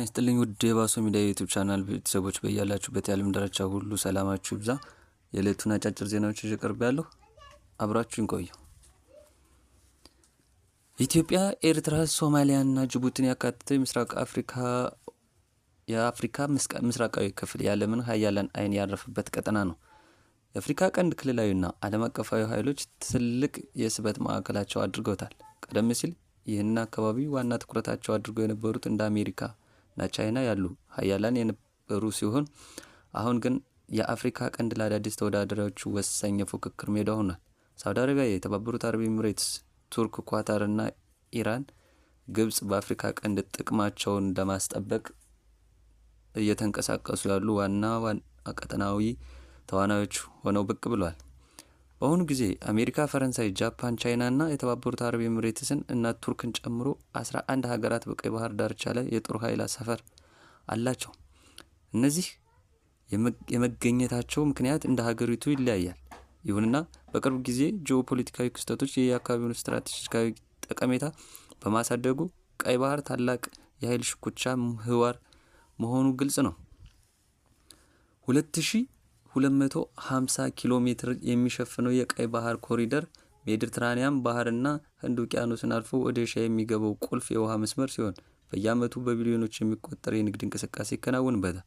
ይስጥልኝ ውድ የባሶ ሚዲያ ዩቲዩብ ቻናል ቤተሰቦች፣ በያላችሁበት የዓለም ዳርቻ ሁሉ ሰላማችሁ ይብዛ። የዕለቱን አጫጭር ዜናዎች ይዤ ቀርቤያለሁ። አብራችሁን ቆዩ። ኢትዮጵያ፣ ኤርትራ፣ ሶማሊያና ጅቡቲን ያካተተው የምስራቅ አፍሪካ የአፍሪካ ምስራቃዊ ክፍል የዓለምን ሀያላን ዓይን ያረፈበት ቀጠና ነው። የአፍሪካ ቀንድ ክልላዊና ዓለም አቀፋዊ ኃይሎች ትልቅ የስበት ማዕከላቸው አድርገውታል። ቀደም ሲል ይህንን አካባቢ ዋና ትኩረታቸው አድርገው የነበሩት እንደ አሜሪካ እና ቻይና ያሉ ሀያላን የነበሩ ሲሆን፣ አሁን ግን የአፍሪካ ቀንድ ለአዳዲስ ተወዳዳሪዎች ወሳኝ የፉክክር ሜዳ ሆኗል። ሳውዲ አረቢያ፣ የተባበሩት አረብ ኤሚሬትስ፣ ቱርክ፣ ኳታር እና ኢራን፣ ግብጽ በአፍሪካ ቀንድ ጥቅማቸውን ለማስጠበቅ እየተንቀሳቀሱ ያሉ ዋና ዋና ቀጠናዊ ተዋናዮች ሆነው ብቅ ብለዋል። በአሁኑ ጊዜ አሜሪካ፣ ፈረንሳይ፣ ጃፓን፣ ቻይና እና የተባበሩት አረብ ኤሚሬትስን እና ቱርክን ጨምሮ 11 ሀገራት በቀይ ባህር ዳርቻ ላይ የጦር ኃይል ሰፈር አላቸው። እነዚህ የመገኘታቸው ምክንያት እንደ ሀገሪቱ ይለያያል። ይሁንና በቅርብ ጊዜ ጂኦፖለቲካዊ ክስተቶች የአካባቢውን ስትራቴጂካዊ ጠቀሜታ በማሳደጉ ቀይ ባህር ታላቅ የኃይል ሽኩቻ ምህዋር መሆኑ ግልጽ ነው። 2250 ኪሎ ሜትር የሚሸፍነው የቀይ ባህር ኮሪደር ሜዲትራኒያን ባህርና ህንድ ውቅያኖስን አልፎ ወደ ኤሽያ የሚገባው ቁልፍ የውሃ መስመር ሲሆን፣ በየዓመቱ በቢሊዮኖች የሚቆጠር የንግድ እንቅስቃሴ ይከናወንበታል።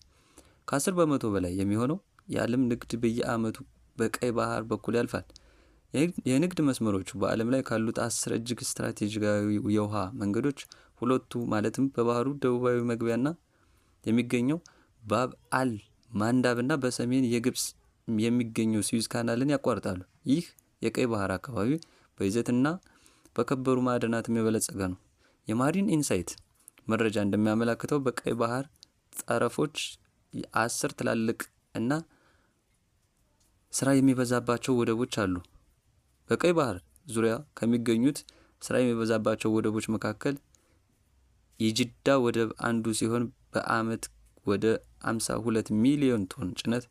ከ10% በላይ የሚሆነው የዓለም ንግድ በየዓመቱ በቀይ ባህር በኩል ያልፋል። የንግድ መስመሮቹ በዓለም ላይ ካሉት 10 እጅግ ስትራቴጂካዊ የውሃ መንገዶች ሁለቱ፣ ማለትም በባህሩ ደቡባዊ መግቢያና የሚገኘው ባብ አል ማንዳብና በሰሜን የግብጽ የሚገኘው ስዊዝ ካናልን ያቋርጣሉ። ይህ የቀይ ባህር አካባቢ በይዘትና በከበሩ ማዕድናትም የበለጸገ ነው። የማሪን ኢንሳይት መረጃ እንደሚያመላክተው በቀይ ባህር ጠረፎች 10 ትላልቅ እና ስራ የሚበዛባቸው ወደቦች አሉ። በቀይ ባህር ዙሪያ ከሚገኙት ስራ የሚበዛባቸው ወደቦች መካከል የጅዳ ወደብ አንዱ ሲሆን፣ በዓመት ወደ 52 ሚሊዮን ቶን ጭነት፣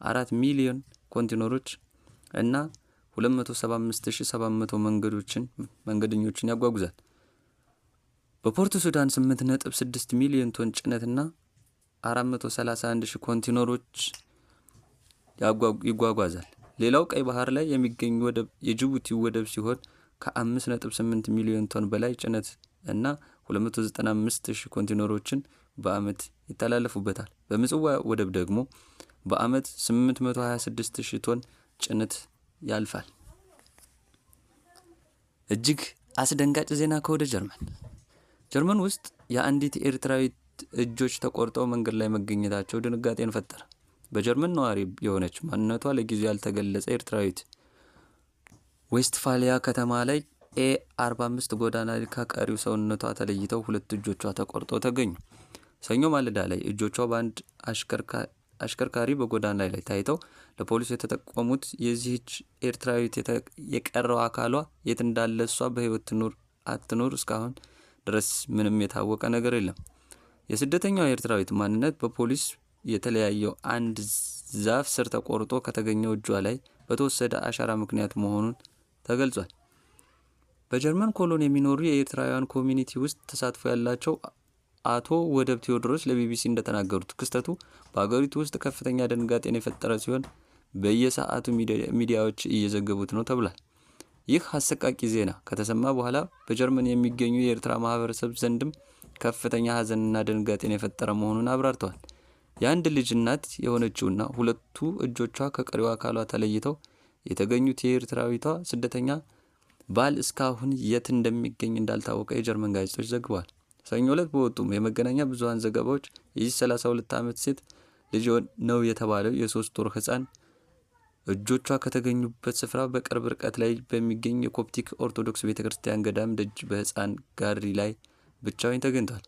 4 ሚሊዮን ኮንቴነሮች እና 275700 መንገደኞችን ያጓጉዛል። በፖርት ሱዳን 8.6 ሚሊዮን ቶን ጭነትና 431 ሺህ ኮንቴነሮች ይጓጓዛል። ሌላው ቀይ ባህር ላይ የሚገኝ ወደብ የጅቡቲ ወደብ ሲሆን፣ ከ5.8 ሚሊዮን ቶን በላይ ጭነት እና 295 ሺህ ኮንቴነሮችን በዓመት ይተላለፉበታል። በምጽዋ ወደብ ደግሞ በዓመት 826 ሺህ ቶን ጭነት ያልፋል። እጅግ አስደንጋጭ ዜና ከወደ ጀርመን። ጀርመን ውስጥ የአንዲት ኤርትራዊት እጆች ተቆርጠው መንገድ ላይ መገኘታቸው ድንጋጤን ፈጠረ። በጀርመን ነዋሪ የሆነች ማንነቷ ለጊዜው ያልተገለጸ ኤርትራዊት ዌስትፋሊያ ከተማ ላይ ኤ 45 ጎዳና ላይ ከቀሪው ሰውነቷ ተለይተው ሁለት እጆቿ ተቆርጠው ተገኙ። ሰኞ ማለዳ ላይ እጆቿ በአንድ አሽከርካሪ በጎዳና ላይ ታይተው ለፖሊስ የተጠቆሙት የዚህች ኤርትራዊት የቀረው አካሏ የት እንዳለ፣ እሷ በሕይወት ትኑር አትኑር እስካሁን ድረስ ምንም የታወቀ ነገር የለም። የስደተኛዋ ኤርትራዊት ማንነት በፖሊስ የተለያየው አንድ ዛፍ ስር ተቆርጦ ከተገኘው እጇ ላይ በተወሰደ አሻራ ምክንያት መሆኑን ተገልጿል። በጀርመን ኮሎን የሚኖሩ የኤርትራውያን ኮሚኒቲ ውስጥ ተሳትፎ ያላቸው አቶ ወደብ ቴዎድሮስ ለቢቢሲ እንደተናገሩት፣ ክስተቱ በሀገሪቱ ውስጥ ከፍተኛ ድንጋጤን የፈጠረ ሲሆን በየሰዓቱ ሚዲያዎች እየዘገቡት ነው ተብሏል። ይህ አሰቃቂ ዜና ከተሰማ በኋላ በጀርመን የሚገኙ የኤርትራ ማህበረሰብ ዘንድም ከፍተኛ ሀዘንና ድንጋጤን የፈጠረ መሆኑን አብራርተዋል። የአንድ ልጅ እናት የሆነችውና ሁለቱ እጆቿ ከቀሪው አካሏ ተለይተው የተገኙት የኤርትራዊቷ ስደተኛ ባል እስካሁን የት እንደሚገኝ እንዳልታወቀ የጀርመን ጋዜጦች ዘግበዋል። ሰኞ ዕለት በወጡም የመገናኛ ብዙኃን ዘገባዎች የዚህ 32 ዓመት ሴት ልጅ ነው የተባለው የ3 ወር ህፃን እጆቿ ከተገኙበት ስፍራ በቅርብ ርቀት ላይ በሚገኝ የኮፕቲክ ኦርቶዶክስ ቤተ ክርስቲያን ገዳም ደጅ በህፃን ጋሪ ላይ ብቻዋን ተገኝቷል።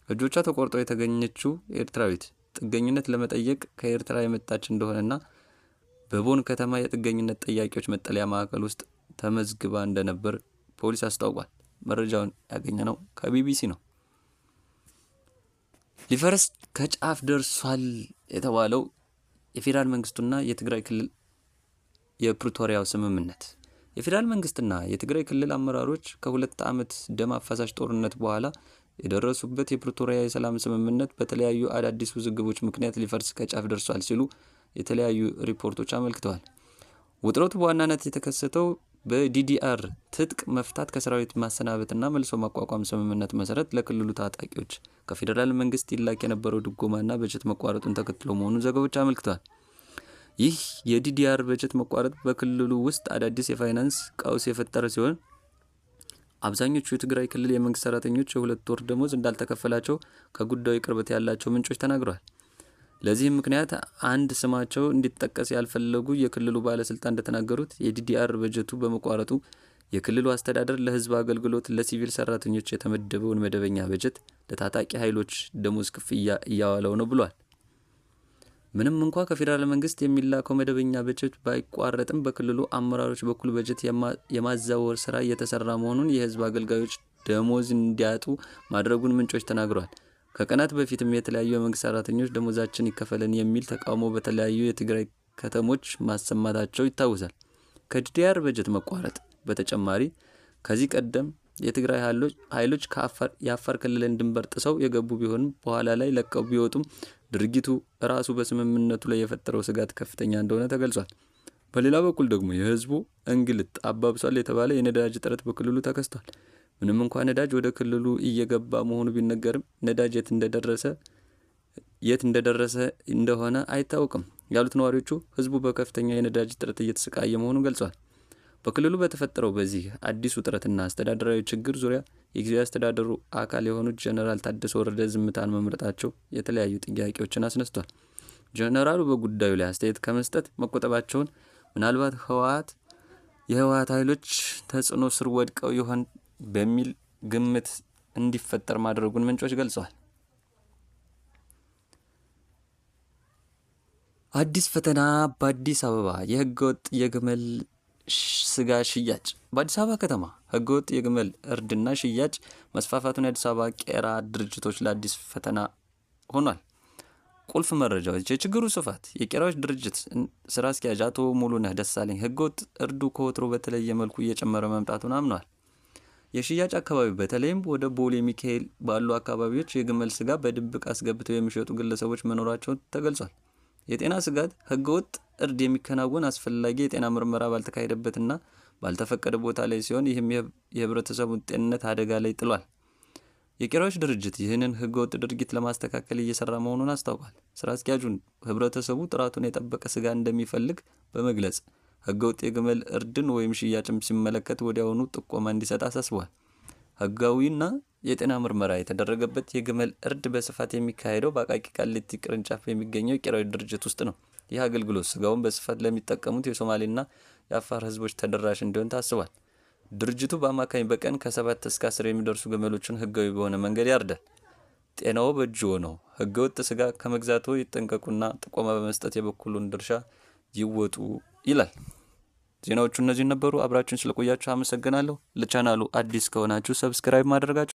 እጆቿ ተቆርጠው የተገኘችው ኤርትራዊት ጥገኝነት ለመጠየቅ ከኤርትራ የመጣች እንደሆነና በቦን ከተማ የጥገኝነት ጠያቂዎች መጠለያ ማዕከል ውስጥ ተመዝግባ እንደነበር ፖሊስ አስታውቋል። መረጃውን ያገኘነው ከቢቢሲ ነው። ሊፈርስ ከጫፍ ደርሷል የተባለው የፌዴራል መንግስቱና የትግራይ ክልል የፕሪቶሪያው ስምምነት። የፌዴራል መንግስትና የትግራይ ክልል አመራሮች ከ2 ዓመት ደም አፋሳሽ ጦርነት በኋላ የደረሱበት የፕሪቶሪያ የሰላም ስምምነት በተለያዩ አዳዲስ ውዝግቦች ምክንያት ሊፈርስ ከጫፍ ደርሷል ሲሉ የተለያዩ ሪፖርቶች አመልክተዋል። ውጥረቱ በዋናነት የተከሰተው በ DDR ትጥቅ መፍታት፣ ከሰራዊት ማሰናበትና መልሶ ማቋቋም ስምምነት መሰረት ለክልሉ ታጣቂዎች ከፌዴራል መንግስት ይላክ የነበረው ድጎማና በጀት መቋረጡን ተከትሎ መሆኑን ዘገባዎች አመልክተዋል። ይህ የ DDR በጀት መቋረጥ በክልሉ ውስጥ አዳዲስ የፋይናንስ ቀውስ የፈጠረ ሲሆን፣ አብዛኞቹ የትግራይ ክልል የመንግስት ሰራተኞች የ2 ወር ደሞዝ እንዳልተከፈላቸው ከጉዳዩ ቅርበት ያላቸው ምንጮች ተናግረዋል። ለዚህም ምክንያት አንድ ስማቸው እንዲጠቀስ ያልፈለጉ የክልሉ ባለስልጣን እንደተናገሩት፣ የ DDR በጀቱ በመቋረጡ የክልሉ አስተዳደር ለህዝብ አገልግሎት ለሲቪል ሰራተኞች የተመደበውን መደበኛ በጀት ለታጣቂ ኃይሎች ደሞዝ ክፍያ እያዋለው ነው ብሏል። ምንም እንኳ ከፌዴራል መንግስት የሚላከው መደበኛ በጀት ባይቋረጥም፣ በክልሉ አመራሮች በኩል በጀት የማዛወር ስራ እየተሰራ መሆኑን የህዝብ አገልጋዮች ደሞዝ እንዲያጡ ማድረጉን ምንጮች ተናግረዋል። ከቀናት በፊትም የተለያዩ የመንግስት ሰራተኞች ደሞዛችን ይከፈለን የሚል ተቃውሞ በተለያዩ የትግራይ ከተሞች ማሰማታቸው ይታወሳል። ከ DDR በጀት መቋረጥ በተጨማሪ ከዚህ ቀደም የትግራይ ኃይሎች የአፋር ክልልን ድንበር ጥሰው የገቡ ቢሆንም በኋላ ላይ ለቀው ቢወጡም፣ ድርጊቱ ራሱ በስምምነቱ ላይ የፈጠረው ስጋት ከፍተኛ እንደሆነ ተገልጿል። በሌላ በኩል ደግሞ የህዝቡ እንግልት አባብሷል የተባለ የነዳጅ እጥረት በክልሉ ተከስቷል። ምንም እንኳ ነዳጅ ወደ ክልሉ እየገባ መሆኑ ቢነገርም፣ ነዳጅ የት እንደደረሰ እንደሆነ አይታወቅም ያሉት ነዋሪዎቹ፣ ህዝቡ በከፍተኛ የነዳጅ እጥረት እየተሰቃየ መሆኑን ገልጿል። በክልሉ በተፈጠረው በዚህ አዲስ ውጥረትና አስተዳደራዊ ችግር ዙሪያ የጊዜያዊ አስተዳደሩ አካል የሆኑት ጀነራል ታደሰ ወረደ ዝምታን መምረጣቸው የተለያዩ ጥያቄዎችን አስነስቷል። ጀነራሉ በጉዳዩ ላይ አስተያየት ከመስጠት መቆጠባቸውን ምናልባት የህወሀት ኃይሎች ተጽዕኖ ስር ወድቀው ይሆን በሚል ግምት እንዲፈጠር ማድረጉን ምንጮች ገልጸዋል። አዲስ ፈተና በአዲስ አበባ፣ የህገወጥ የግመል ስጋ ሽያጭ። በአዲስ አበባ ከተማ ህገወጥ የግመል እርድና ሽያጭ መስፋፋቱን የአዲስ አበባ ቄራ ድርጅቶች ለአዲስ ፈተና ሆኗል። ቁልፍ መረጃዎች፣ የችግሩ ስፋት፣ የቄራዎች ድርጅት ስራ አስኪያጅ አቶ ሙሉነህ ደሳለኝ ህገወጥ እርዱ ከወትሮ በተለየ መልኩ እየጨመረ መምጣቱን አምነዋል። የሽያጭ አካባቢ፣ በተለይም ወደ ቦሌ ሚካኤል ባሉ አካባቢዎች የግመል ስጋ በድብቅ አስገብተው የሚሸጡ ግለሰቦች መኖራቸውን ተገልጿል። የጤና ስጋት፣ ህገወጥ እርድ የሚከናወን አስፈላጊ የጤና ምርመራ ባልተካሄደበትና ባልተፈቀደ ቦታ ላይ ሲሆን፣ ይህም የህብረተሰቡን ጤንነት አደጋ ላይ ጥሏል። የቄራዎች ድርጅት ይህንን ህገወጥ ድርጊት ለማስተካከል እየሰራ መሆኑን አስታውቋል። ስራ አስኪያጁን ህብረተሰቡ ጥራቱን የጠበቀ ስጋ እንደሚፈልግ በመግለጽ፣ ህገወጥ የግመል እርድን ወይም ሽያጭም ሲመለከት ወዲያውኑ ጥቆማ እንዲሰጥ አሳስቧል። ህጋዊና የጤና ምርመራ የተደረገበት የግመል እርድ በስፋት የሚካሄደው በአቃቂ ቃሊቲ ቅርንጫፍ የሚገኘው የቄራዎች ድርጅት ውስጥ ነው። ይህ አገልግሎት ስጋውን በስፋት ለሚጠቀሙት የሶማሌና የአፋር ህዝቦች ተደራሽ እንዲሆን ታስቧል። ድርጅቱ በአማካኝ በቀን ከ7 እስከ 10 የሚደርሱ ግመሎችን ህጋዊ በሆነ መንገድ ያርዳል። ጤናዎ በእጅዎ ነው። ህገወጥ ስጋ ከመግዛቶ ይጠንቀቁና ጥቆማ በመስጠት የበኩሉን ድርሻ ይወጡ ይላል። ዜናዎቹ እነዚህ ነበሩ። አብራችሁን ስለቆያችሁ አመሰግናለሁ። ለቻናሉ አዲስ ከሆናችሁ subscribe ማድረጋችሁ